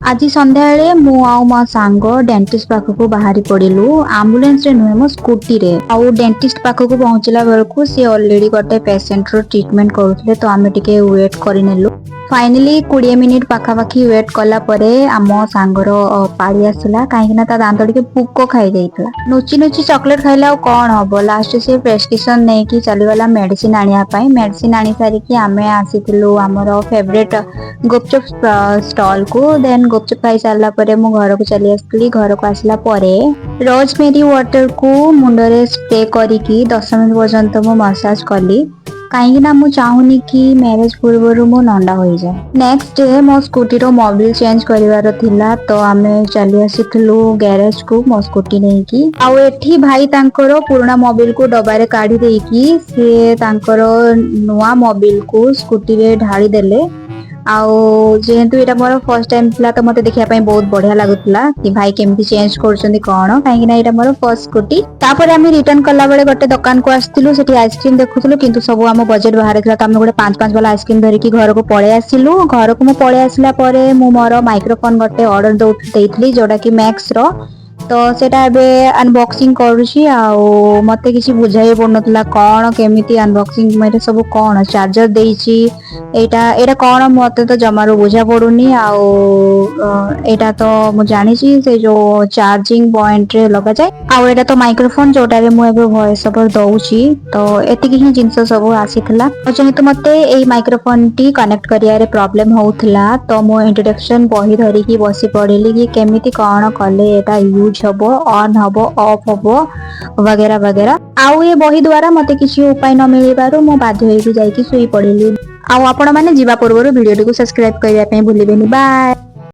ଆଜି ସନ୍ଧ୍ୟାବେଳେ ମୁଁ ଆଉ ମୋ ସାଙ୍ଗ ଡେଣ୍ଟିଷ୍ଟ ପାଖକୁ ବାହାରି ପଡ଼ିଲୁ, ଆମ୍ବୁଲାନ୍ସରେ ନୁହେଁ, ମୋ ସ୍କୁଟିରେ। ଆଉ ଡେଣ୍ଟିଷ୍ଟ ପାଖକୁ ପହଞ୍ଚିଲା ବେଳକୁ ସିଏ ଅଲରେଡି ଗୋଟେ ପେସେଣ୍ଟର ଟ୍ରିଟମେଣ୍ଟ କରୁଥିଲେ, ତ ଆମେ ଟିକେ ୱେଟ୍ କରିନେଲୁ। ଫାଇନାଲି 20 ମିନିଟ୍ ପାଖାପାଖି ୱେଟ୍ କଲା ପରେ ଆମ ସାଙ୍ଗର ପାଳି ଆସିଲା, କାହିଁକି ନା ତା ଦାନ୍ତ ଟିକେ ପୋକ ଖାଇଯାଇଥିଲା। ନୁଚି ନୁଚି ଚକୋଲେଟ ଖାଇଲେ ଆଉ କଣ ହବ? ଲାଷ୍ଟ ସେ ପ୍ରେସକ୍ରିପସନ ନେଇକି ଚାଲିଗଲା ମେଡିସିନ ଆଣିବା ପାଇଁ। ମେଡିସିନ ଆଣି ସାରିକି ଆମେ ଆସିଥିଲୁ ଆମର ଫେଭରେଟ ଗୁପଚୁପ ଷ୍ଟଲକୁ। ଦେନ୍ ଗୁପଚୁପ ଖାଇ ସାରିଲା ପରେ ମୁଁ ଘରକୁ ଚାଲି ଆସିଥିଲି। ଘରକୁ ଆସିଲା ପରେ ରୋଜମେରୀ ୱାଟରକୁ ମୁଣ୍ଡରେ ସ୍ପ୍ରେ କରିକି 10 ମିନିଟ୍ ପର୍ଯ୍ୟନ୍ତ ମୁଁ ମସାଜ କଲି, କାହିଁକି ନା ମୁଁ ଚାହୁଁନି କି ମ୍ୟାରେଜ ପୂର୍ବରୁ ମୁଁ ନଣ୍ଡା ହୋଇଯାଏ। ନେକ୍ସଟ ଡେ ମୋ ସ୍କୁଟିର ମୋବିଲ ଚେଞ୍ଜ କରିବାର ଥିଲା, ତ ଆମେ ଚାଲି ଆସିଥିଲୁ ଗ୍ୟାରେଜକୁ ମୋ ସ୍କୁଟି ନେଇକି। ଆଉ ଏଠି ଭାଇ ତାଙ୍କର ପୁରୁଣା ମୋବିଲକୁ ଡବାରେ କାଢି ଦେଇକି ସିଏ ତାଙ୍କର ନୂଆ ମୋବିଲକୁ ସ୍କୁଟିରେ ଢାଳି ଦେଲେ। ଆଉ ଯେହେତୁ ଏଇଟା ମୋର ଫର୍ଷ୍ଟ ଟାଇମ ଥିଲା, ତ ମତେ ଦେଖିବା ପାଇଁ ବହୁତ ବଢିଆ ଲାଗୁଥିଲା କି ଭାଇ କେମିତି ଚେଞ୍ଜ କରୁଛନ୍ତି କଣ, କାହିଁକି ନା ଏଇଟା ମୋର ଫର୍ଷ୍ଟ ସ୍କୁଟି। ତାପରେ ଆମେ ରିଟର୍ନ କଲା ବେଳେ ଗୋଟେ ଦୋକାନକୁ ଆସିଥିଲୁ। ସେଠି ଆଇସ୍କ୍ରିମ ଦେଖୁଥିଲୁ, କିନ୍ତୁ ସବୁ ଆମ ବଜେଟ ବାହାରେ ଥିଲା, ତ ଆମେ ଗୋଟେ ପାଞ୍ଚ ପାଞ୍ଚ ବାଲା ଆଇସ୍କ୍ରିମ ଧରିକି ଘରକୁ ପଳେଇ ଆସିଲୁ। ଘରକୁ ମୁଁ ପଳେଇ ଆସିଲା ପରେ ମୁଁ ମୋର ମାଇକ୍ରୋଫୋନ ଗୋଟେ ଅର୍ଡର ଦେଇଥିଲି, ଯୋଉଟା କି ମ୍ୟାକ୍ସ ର। ତ ସେଇଟା ଏବେ ଅନବକ୍ସିଂ କରୁଛି। ଆଉ ମତେ କିଛି ବୁଝାଇ ପଡୁନଥିଲା କଣ କେମିତି ଅନବକ୍ସିଂ, ଏଇଟା ସବୁ କଣ, ଚାର୍ଜର ଦେଇଛି, ଏଇଟା କଣ, ମତେ ତ ଜମାରୁ ବୁଝା ପଡୁନି। ଆଉ ଏଇଟା ତ ମୁଁ ଜାଣିଛି, ସେ ଯୋଉ ଚାର୍ଜିଂ ପଏଣ୍ଟରେ ଲଗାଯାଏ। ଆଉ ଏଇଟା ତ ମାଇକ୍ରୋଫୋନ, ଯୋଉଟାରେ ମୁଁ ଏବେ ଭଏସ ଓଭର ଦଉଛି। ତ ଏତିକି ହିଁ ଜିନିଷ ସବୁ ଆସିଥିଲା। ଆଉ ଯେହେତୁ ମତେ ଏଇ ମାଇକ୍ରୋଫୋନ ଟି କନେକ୍ଟ କରିବାରେ ପ୍ରୋବ୍ଲେମ ହଉଥିଲା, ତ ମୁଁ ଇନଷ୍ଟ୍ରକ୍ସନ ବହି ଧରିକି ବସି ପଡିଲି କି କେମିତି କଣ କଲେ ଏଇଟା ୟୁଜ ହବ, ଅନ୍ ହବ, ଅଫ୍ ହବ, ବଗେରା ବଗେରା। ଆଉ ଏ ବହି ଦ୍ଵାରା ମତେ କିଛି ଉପାୟ ନ ମିଳିବାରୁ ମୁଁ ବାଧ୍ୟ ହେଇକି ଯାଇକି ଶୋଇ ପଡିଲି। ଆଉ ଆପଣ ମାନେ ଯିବା ପୂର୍ବରୁ ଭିଡିଓଟିକୁ ସବସ୍କ୍ରାଇବ କରିବା ପାଇଁ ଭୁଲିବେନି। ବାଏ।